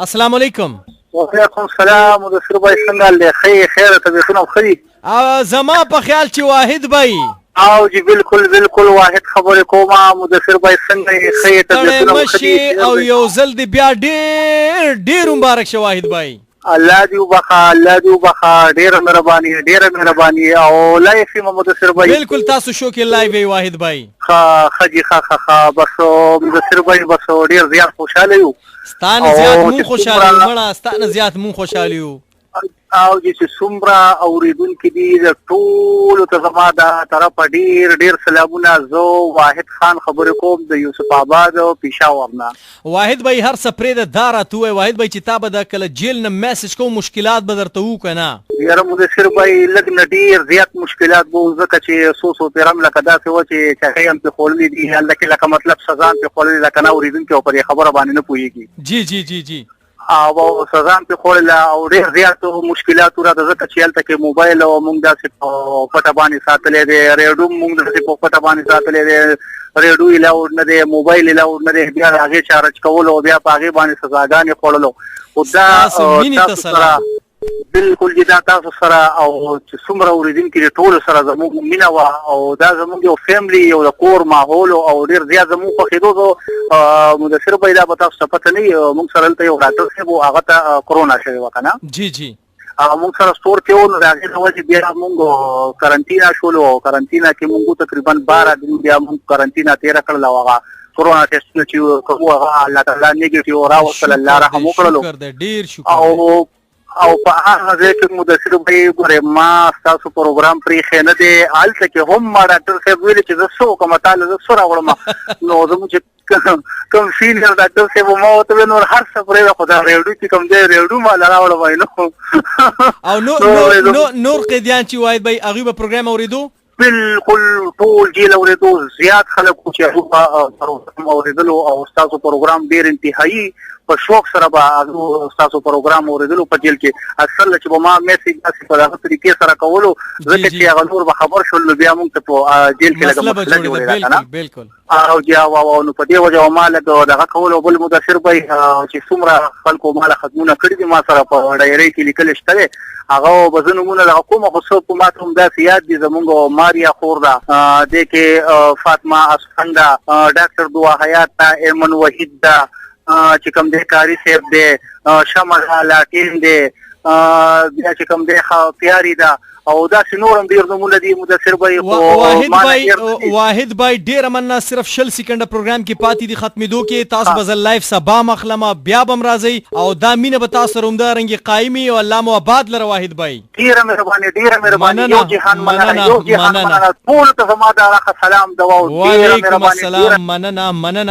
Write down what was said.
السلام علیکم. وعلیکم السلام مدثر بھائی، څنګه حال دی؟ ښه یې؟ خیر، طبیعتونه ښه دي؟ زما په خیال چې واحد بھائی. او جی، بالکل بالکل، واحد خبرې کوم. مدثر بھائی، څنګه یې؟ ښه یې؟ طبیعتونه ښه دي؟ او یو ځل دی بیا ډېر ډېر مبارک شه واحد بھائی. الله دې وبخښه، الله دې وبخښه. ډېره مهرباني، ډېره مهرباني. او live یم مدثر بھائی؟ بالکل، تاسو شو کې live یې واحد بھائی. ښه ښه جی، ښه ښه ښه. بس مدثر بھائی، بس ډېر زیات خوشاله یو. ستانه زیات مون خوشاله یو مړه، ستانه زیات مون خوشاله یو. او چې څومره اوریدونکي دي، د ټولو ته زما د طرفه ډیر ډیر سلامونه. زه واحد خان خبرې کوم د یوسف آباد پېښور نه. واحد بھائی، هر څه پرېږده، دا راته ووایه واحد بھائی چې تا به د کله جیل نه میسج کوم، مشکلات به درته وو که نه؟ یاره مدثر بھائی، لږ نه ډیر زیات مشکلات به وو، ځکه چې څو څو پېره هم لکه داسې وه چې چکۍ هم پرې خوړلې دي، هلته کې لکه مطلب سزا هم پرې خوړلې ده که نه، اورېدونکي او په دې خبره باندې نه پوهېږي. جی جی جی جی. او سزا هم پرې خوړله او ډېر زیات مشکلات راته، ځکه چې هلته کې موبایل او موږ داسې په پټه باندې ساتلی دی، ریډیو موږ داسې په پټه باندې ساتلی دی، ریډیو الاوډ نه دی، موبایل الاوډ نه دی، بیا د هغې چارج کولو او بیا په هغې باندې سزاګانې خوړلو. خو دا تاسو سره بالکل جی، دا تاسو سره او چې څومره اورېدونکي دي، ټولو سره زموږ مینه وه او دا زموږ یو فیملی، یو د کور ماحول او ډېر زیات زموږ خوښېدو. زه مدثر بھائی، دا به تاسو ته پته نه وي، موږ سره دلته یو ډاکټر صاحب و، هغه ته کرونا شوې وه که نه. جی جی. هغه موږ سره سټور کې و، نو د هغې له وجې بیا موږ کرنټینا شولو او کرنټینا کې موږ تقریبا 12 دن بیا موږ کرنټینا تېره کړله او هغه کرونا ټیسټونه چې کوو، هغه الله تعالی نیګیټیو راوستل، الله رحم وکړلو. شکر دی، ډېر شکر. او او په هغه ځای کې مدثر بھائی، ګورې ما ستاسو پروګرام پرېښی نه دی. هلته کې هم ما ډاکټر صاحب ویلي چې زه څه وکړم، تا له زه څه راوړم؟ نو زموږ چې کوم سینیئر ډاکټر صاحب، ما ورته ویل نور هر څه پرېږده، خو دا ریډیو چې کوم دی، ریډیو ما له راوړه وایي. نو او نو نو نور قیدیان چې واحد بھائی، هغوی به پروګرام اورېدو؟ بالکل، ټول جیل اورېدو. زیات خلک چې هغوی به پروګرام اورېدلو او ستاسو پروګرام ډېر انتهایی په شوق سره به هغه ستاسو پروګرام اورېدلو په جیل کې. اکثر چې به ما میسج داسې په دغه طریقې سره کولو، ځکه چې هغه نور به خبر شول، نو بیا موږ ته په جیل کې لږه مسله جوړېده که نه. بالکل. او جی او نو په دې وجه ما لږ دغه کولو. بل مدثر بھائی، چې څومره خلکو ما له ختمونه کړي دي، ما سره په ډایرۍ کې لیکل شته دی، هغه به زه نومونه دغه کوم، خو څه په ما ته هم داسې یاد دي. زمونږ ماریا خور ده، دې کې فاطمه اسفند ده، ډاکټر دعا حیات ده، ایمن وحید ده، چې کوم دی قاري صاحب دی، شمع ده، لاټین دی، بیا چې کوم دی پیاري ده او داسې نور هم ډېر نومونه دي مدثر بھائی. خو واحد بھائی، واحد بھائی، ډېره مننه. صرف 20 سیکنډه پروګرام کې پاتې دي، ختمېدو کې. تاسو به زه live سبا مخلمه، بیا به هم راځئ او دا مینه به تاسو سره همدارنګې قایمي او الله مو آباد لره واحد بھائی. ډېره مهرباني، ډېره مهرباني. یو جهان مننه، یو جهان مننه. ټولو ته زما د اړخه سلام دوا. وعلیکم السلام، مننه مننه.